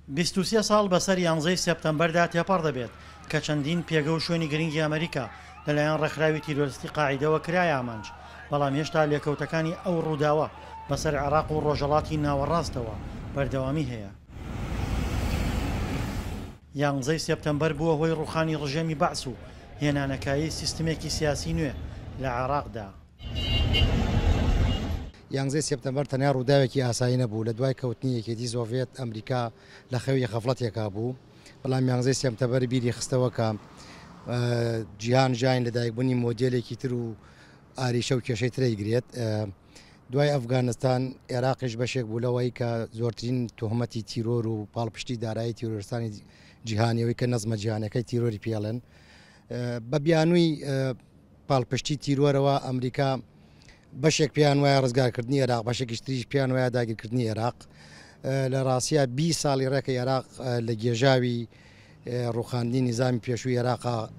23 ساڵ بەسەر یانزەی سێپتەمبەردا تێپەڕ دەبێت کە چەندین پێگە و شوێنی گرنگی ئەمریکا لەلایەن ڕێکخراوی تیرۆرستی قاعیدەوە کرایە ئامانج، بەڵام هێشتا لێکەوتەکانی ئەو ڕووداوە بەسەر عێراق و ڕۆژهەڵاتی ناوەڕاستەوە بەردەوامی هەیە. یانزەی سێپتەمبەر بووە هۆی ڕووخانی ڕژێمی بەعس و هێنانەکایەی سیستمێکی سیاسی نوێ لە عێراقدا. یانزەی سێپتەمبەر تەنیا ڕووداوێکی ئاسایی نەبوو، لە دوای کەوتنی یەکێتی سۆڤێت ئەمریکا لە خەوی غەفڵەتێکا بوو، بەڵام یانزەی سێپتەمبەر بیری خستەوە کە جیهان ژیانی لەدایکبوونی مۆدێلێکی تر و ئاریشە و کێشەی ترەی گرێت. دوای ئەفگانستان ئێراقیش بەشێک بوو لەوەی کە زۆرترین تۆهمەتی تیرۆر و پاڵپشتی دارایی تیرۆرستانی جیهانیەوەی کە نەزمە جیهانەکەی تیرۆری پێڵێن بە بیانووی پاڵپشتی تیرۆرەوە ئەمریکا بەشێک پێیان وایە ڕزگارکردنی ئێراق بەشێکیش تریش پێیان وایە داگیرکردنی ئێراق لە ڕاستیا 20 ساڵی ڕێکە ئێراق لە گێژاوی ڕوخاندنی نیزامی پێشووی ئێراقا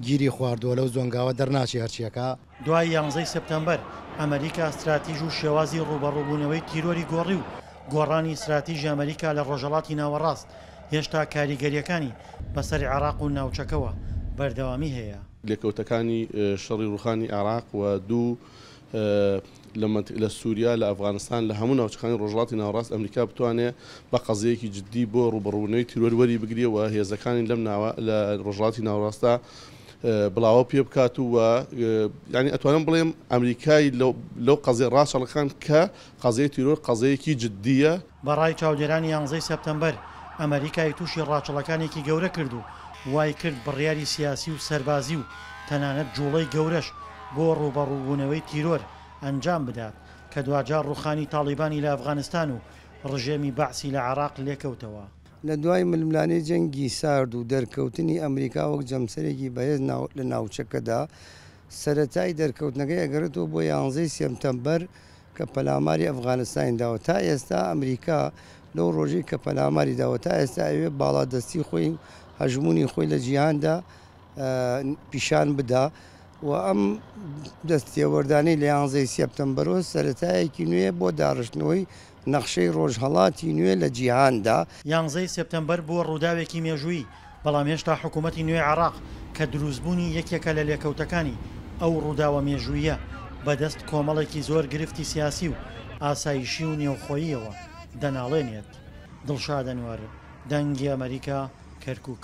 گیری خواردووە لەو زۆنگاوە دەرناچێ هەرچیەکە. دوای یانزەی سێپتەمبەر، ئەمەریکا ستراتیژ و شێوازی ڕووبەڕووبوونەوەی تیرۆری گۆڕی و گۆڕانی ستراتیژی ئەمەریکا لە ڕۆژهەڵاتی ناوەڕاست هێشتا کاریگەرییەکانی بەسەر عێراق و ناوچەکەوە بەردەوامی هەیە. لێکەوتەکانی شەڕی ڕووخانی عێراق و دوو لە سووریا، لە ئەفغانستان، لە هەموو ناوچەکانی ڕۆژهەڵاتی ناوەڕاست ئەمریکا بتوانێ بە قەزیەیەکی جددی بۆ ڕووبەڕووبوونەوەی تیرۆر وەری بگرێ و هێزەکانی لەم ناوە لە ڕۆژهەڵاتی ناوەڕاستدا بڵاوە پێ بکات و یانی ئەتوانم بڵێم ئەمریکای لەو قەزیە ڕاچەڵەکان کە قەزیەی تیرۆر قەزیەیەکی جددیە. بە ڕای چاودێرانی یانزەی سێپتەمبەر، ئەمەریکای تووشی ڕاچڵەکانێکی گەورە کرد و وای کرد بڕیاری سیاسی و سەربازی و تەنانەت جوڵەی گەورەش بۆ ڕووبەڕووبوونەوەی تیرۆر ئەنجام بدات کە دواجار ڕووخانی تاڵیبانی لە ئەفغانستان و ڕژێمی بەعسی لە عێراق لێکەوتەوە. لە دوای ململانێی جەنگی سارد و دەرکەوتنی ئەمریکا وەک جەمسەرێکی بەهێز لە ناوچەکەدا، سەرەتای دەرکەوتنەکەی ئەگەڕێتەوە بۆ یانزەی سێپتەمبەر کە پەلاماری ئەفغانستانی داوە تا ئێستا ئەمریکا لەو ڕۆژەی کە پەلاماری داوە تا ئێستا ئەوێ باڵادەستی خۆی و هەژموونی خۆی لە جیهاندا پیشان بدا و ئەم دەستێوەردانەی لە یانزەی سێپتەمبەرەوە سەرەتایەکی نوێ بۆ داڕشتنەوەی نەخشەی ڕۆژهەڵاتی نوێ لە جیهاندا. یانزەی سێپتەمبەر بووە ڕووداوێکی مێژوویی، بەڵام هێشتا حکوومەتی نوێی عێراق کە دروستبوونی یەکێکە لە لێکەوتەکانی ئەو ڕووداوە مێژووییە، بەدەست کۆمەڵێکی زۆر گرفتی سیاسی و ئاسایشی و نێوخۆییەوە دەناڵێنێت. دڵشاد ئەنوەر، دەنگی ئەمەریکا، کەرکووک.